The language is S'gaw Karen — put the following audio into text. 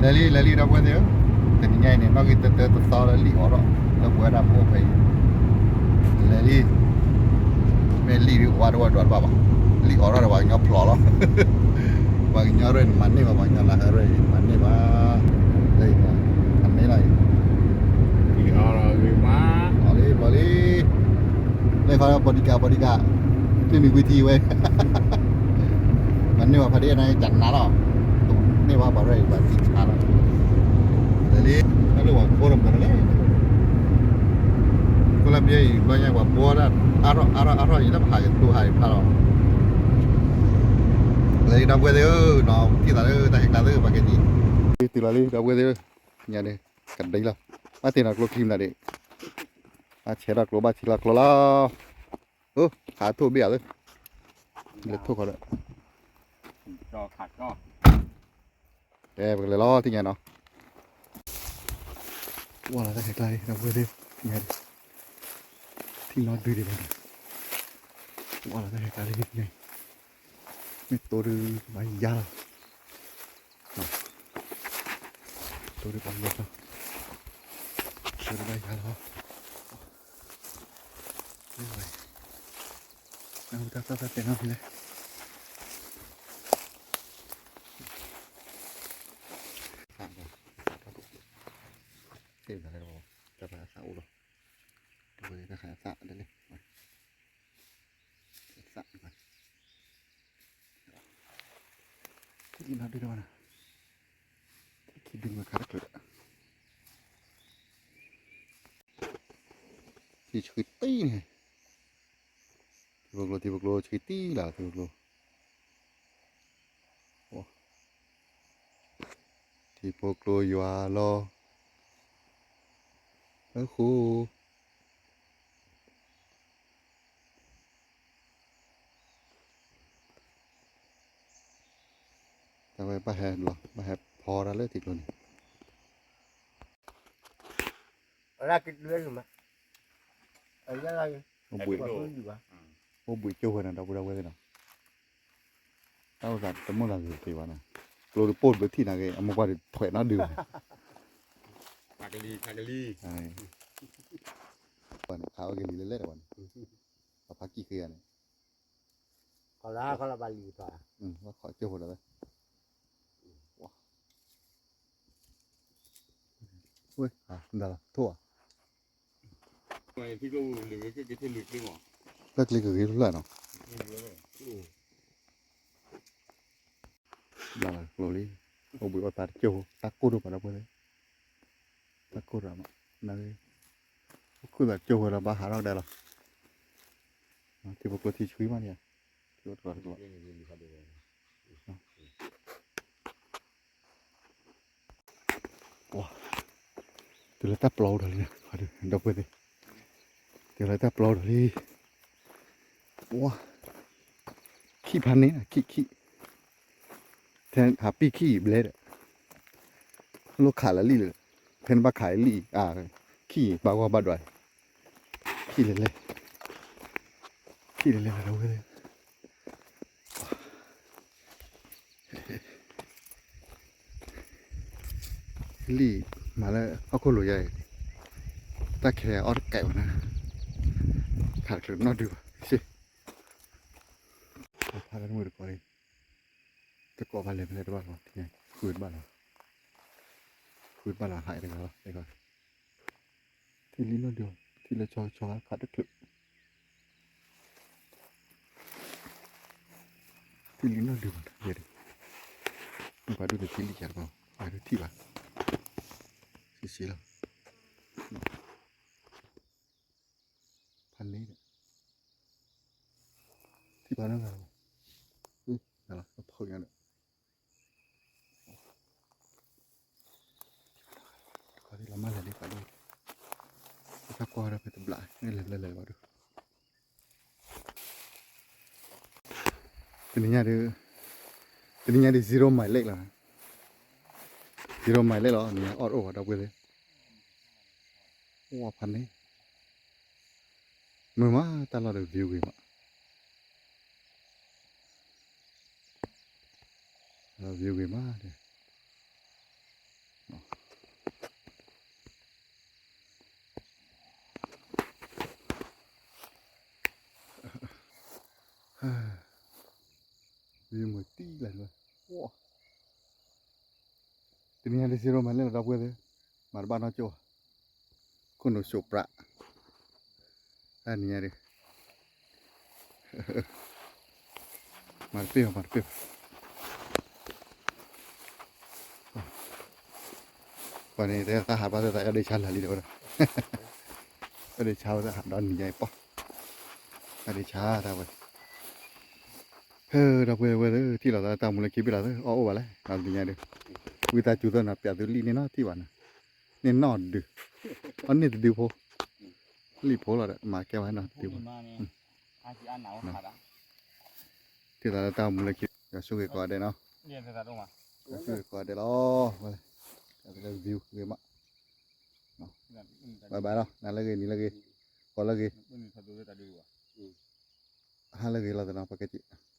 လဲၤလံ လဲၤလံ ဒီပုၢ်ဝဲၢ်သ့ၣ်ဧၢ, တနံၤညါအံၤန့ၣ် နီၣ်ဂံၢ်တၢတၢတသီလၢလံာ်အိးထီၣ် လၢပဝဲဒၣ်ပအိၣ်ဖဲအံၤ, လဲၤလံ, မ့ၢ်လံာ်ဒုးဝါတဝဲဒွးတဘၣ်ဘၣ်, လံာ်အိးထီၣ်ဒီးပှၤကညီဖျိးလီၤ, ပှၤကညီရဲၣ်န့ၣ်မၤန့ၢ်ဘၣ်, ပှၤကညီလၢဟဲရဲၣ်န့ၣ်မၤန့ၢ်ဘၣ်, လၢအံၤ, အမ့ၢ်လီၤအံၤ, လီၤလံ လီၤလံ လၢခီ bodyguard bodyguard မ့ၢ်မံၤဝံထံဝဲ, မၤန့ၢ်ဝဲဖါဒံၣ်အနၢ်ကနၤလီၤ, န့ၢ်ဝဲပှၤရဲၣ်အံၤ ပှၤထံဆါလီၤ, လဲၤလံ, တၢ်လၢပှၤဘိထီၣ်မတၤလဲၣ်, ကီၢ်လၢပယဲအံၤ ဘျီညါပှၤဘိဒၣ် အါထီၣ်အါထီၣ်အါထီၣ်အံၤ လၢပဟးက့ၤဒိဟးအံၤဖးလီၤ, လဲၤလံ ဒီပုၢ်ဝဲၢ်သ့ၣ်ဧၢ, ထံၣ်သးလၢတၢ်ဟဲကျါသ့ၣ် ပှၤကဲဒ်, တုၤလီၤလံ ဒီပုၢ်ဝဲၢ်သ့ၣ်ဧၢ, ညါန့ၣ် ကဒံလီၤ, ဘၣ်သ့ၣ်နီၣ်ကျိချံမနုၤဒံး, ဘၣ်ဆဲးထီၣ်ကျိ ဘၣ်ဆဲးထီၣ်ကျိလီၤ, အိ ခးထိၣ်ဘ့ၣ်ဧါသ့, လဲၤထိၣ်ခီဒီး, တဲပကလဲၤလီၤ သ့ၣ်ညါနီၣ်, ဝါလီၤတၢ်ဟဲကျါလံ ဒီပုၢ်ဝဲၢ်သ့ၣ်, ညါဒံး, ထံၣ်နီၣ်ဒုးဒံးဘၣ်, ဝါလီၤတၢ်ဟဲကျါလံ သ့ၣ်ညါအံၤ, မ့ၢ်တိၢ်ဒုးဘၣ်ယါလီၤ တိၢ်ဒုးဘၣ်ယါလီၤ, တိၢ်ဒုးဘၣ်ယါလီၤ, နၢ်ဟူတၢ်သၣ်သၣ်တဲနီၣ်ဖဲလဲၣ်, သၣ်, သၣ်, တၢ်သၣ်အိၣ်လီၤ, တၢ်သၣ်ဒ်လဲၣ်, သၣ် ထံၣ်လံနီၣ်ဒုးဒံးဘၣ်နီၤ, ထံၣ်ခံဒုးမ့ၢ်ခါတချုးဒီး, ထံဆှံတံၢ်န့ၣ်, ထံဖိကျိ ထံဖိကျိဆှံတံၢ်လီၤ ထံဖိကျိ, ထံဖိကျိယွၤလီၤ, အဃိ တၢ်ဝဲဘၣ်ဟဲလီၤ ဘၣ်ဟဲဖီတၢ်လၢထံကျိန့ၣ်, အိၣ်ဘှံး, အိၣ်ဘှံးကၠိဝဲန့ၣ် ဒီပုၢ်ဒီဝဲၢ်သ့ၣ်နီၤ, တၢ်အိၣ်သးတမိၣ်သးဂ့ၤက့ၤဘၣ်နီၤ, ကျိတပိၢ်တဘျုးထံၣ်နာ်က့ၤ အမိၢ်ပှၢ်တထွဲးနီၣ်ဒုးဘၣ်, ခးကလံၤ ခးကလံၤ, ပှၤန့ၣ် ခးအီၣ်ကလံၤလၢလဲၣ်တပှၤန့ၣ်, ပှၤဖးကံၢ်ဃ့ယၤန့ၣ် ဘၣ်ခိးကၠိဖိဒီးဝဲ, ဝဲ, လၢကျဲကဂ့ၤဖျၢၣ်နီၤ, ဘျါလီၤကျိလံ, အိၣ်ဘှံးအိၣ်သါတကၠိဖိ တၢ်ကိၢ်ဒိၣ်ပှၤဒီပုၢ်ဝဲၢ်သ့ၣ်, တၢ်ကိၢ်ဒိၣ်မး, နဝဲ, အိၣ်ခုၣ်သးကၠိဖိဒီးဘၣ်ဟးထီၣ်ကဒါလီၤ, ထံဖိကျိထံဆှံမးန့ၣ်, ထံဖိကျိ ပှၤ, တုၤလၢတၢ်ပျီအိၣ်ဒီးလံ, ဒီပုၢ်ဝဲၢ်သ့ၣ်, တုၤလၢတၢ်ပျီအိၣ်ဒီးလံ, ပှၤ, ခံဖးန့ၣ် ခံ, ခံ, ထဲဟးပံၢ်ခံဘျဲၣ်ဒီး, လိၣ်ခးလၢလံာ်လၢ, ဖဲနဘၣ်ခးလံာ်, ခံဘၣ်ဂီၢ်ဘၣ်ဒွး, ခံလဲၤလဲၤ, ခံလဲၤလဲၤလီၤဒီပုၢ်ဝဲၢ်သ့ၣ် လံာ်မၤလၢဟီၣ်ခိၣ်လိၤယါအံၤ, တၢ်ခဲအီၣ်တကဲးဝဲန့ၣ်, ခးတချုးနီၣ်ဒုးဘၣ်, ဖးလၢတမုာ်တကိးလံ, တကိးဘၣ်လဲၤဖဲလဲၣ်တဘၣ်လီၤ, ဃုတဘၣ်လီၤ, ဃုတဘၣ်လီၤ ဟးတဂၤလီၤ, ထံၣ်လံနီၣ်ဒုး, ထံၣ်လၢဆီဆီခးတချုး ထံၣ်လံနီၣ်ဒုးဘၣ်, မ့ၢ်ပှၤဒိၣ်န့ၣ်ထံၣ်လံယၤတဘၣ်, ပှၤဒိၣ်ထံၣ်ဘၣ်, စံးစံးလီၤ, ဖးန့ၣ်ဒီး, ထံၣ်ဘၣ်နီၢ်ဂၤလီၤ, ဂၤလီၤ ဖီၣ်ညါဒီး တခီသ့ၣ်လီၤမၢ်လဲၤလံပှၤဒိၣ်, တၢ်ကွၢ်ဝဲဒၣ်ဖဲတဘျး မ့ၢ်လဲၤလဲၤလဲၤဘၣ်ဒိၣ်, တနံၤညါဒုး, တနံၤညါဒုး zero mileage လီၤ, zero mileage လီၤ နံၤညါအီၣ်တအိၣ်ဘၣ်ဒီပုၢ်ဝဲၢ်သ့ၣ်, အိၣ်ဖးန့ၣ်, မုာ်မးတၢ်လီၢ်ဒီး view ဂ့ၤမး view ဂ့ၤမးဒီး, ယမၤတံၢ်လၢ်လၢ, တနံၤညါဒ်စ့ရိမၤလဲၣ်လီၤဒီပုၢ်ဝဲၢ်သ့ၣ်, မၤတဘၣ်နီၢ်ကၠိၣ်, ခိၣ်နူာ်စိးပြး, တနံၤညါဒ် မၤတပ့ၢ်ဘၣ် မၤတပ့ၢ်ဘၣ်. ပှၤန့ၣ်တဲသးဟးဘၣ်သး အဲၣ်ဒိးဆါလၢာ်လံဒီးဝဲဒၣ်, အဲၣ်ဒိးဆါဝဲသးဟးဒီနံၤညါအံၤပီၢ်, အဲၣ်ဒိးဆါတၢ်ဝဲ, ဟဲဒီပုၢ်ဝဲၢ်သ့ၣ် ထံၣ်လီၤသးတၢ်မူလၢခံဘ့ၣ်လီၤသ့ၣ် အီၣ်အိၣ်ဘၣ်လဲၣ် နံၤညါဒ်, ဝံသးစူၤသ့ၣ်နီၤ ပျးသုလံၣ်န့ၣ်နီၤ ထံၣ်ဘၣ်နၤ, န့ၢ်နီၣ်ဒုး, အီၣ်န့ၢ်တဒုဖိ, လံၣ်ဖိလီၤဒီး မၤကဲဝဲနီၤတဒုဖိ ထံၣ်သးလၢတၢ်မူလၢခံ, ယွၤဆိၣ်ဂ့ၤကိးဂၤဒဲးနီၤ, ယွၤဆိၣ်ဂ့ၤကိးဂၤဒဲးလီၤ, လၢ view ဂ့ၤမး, bye bye လီၤ နၤလၢဂ့ၤ နံၤလၢဂ့ၤ, ကိးလၢဂ့ၤ, ဟါလၢဂ့ၤလီၤသနီၤ ပကဲက့ၤ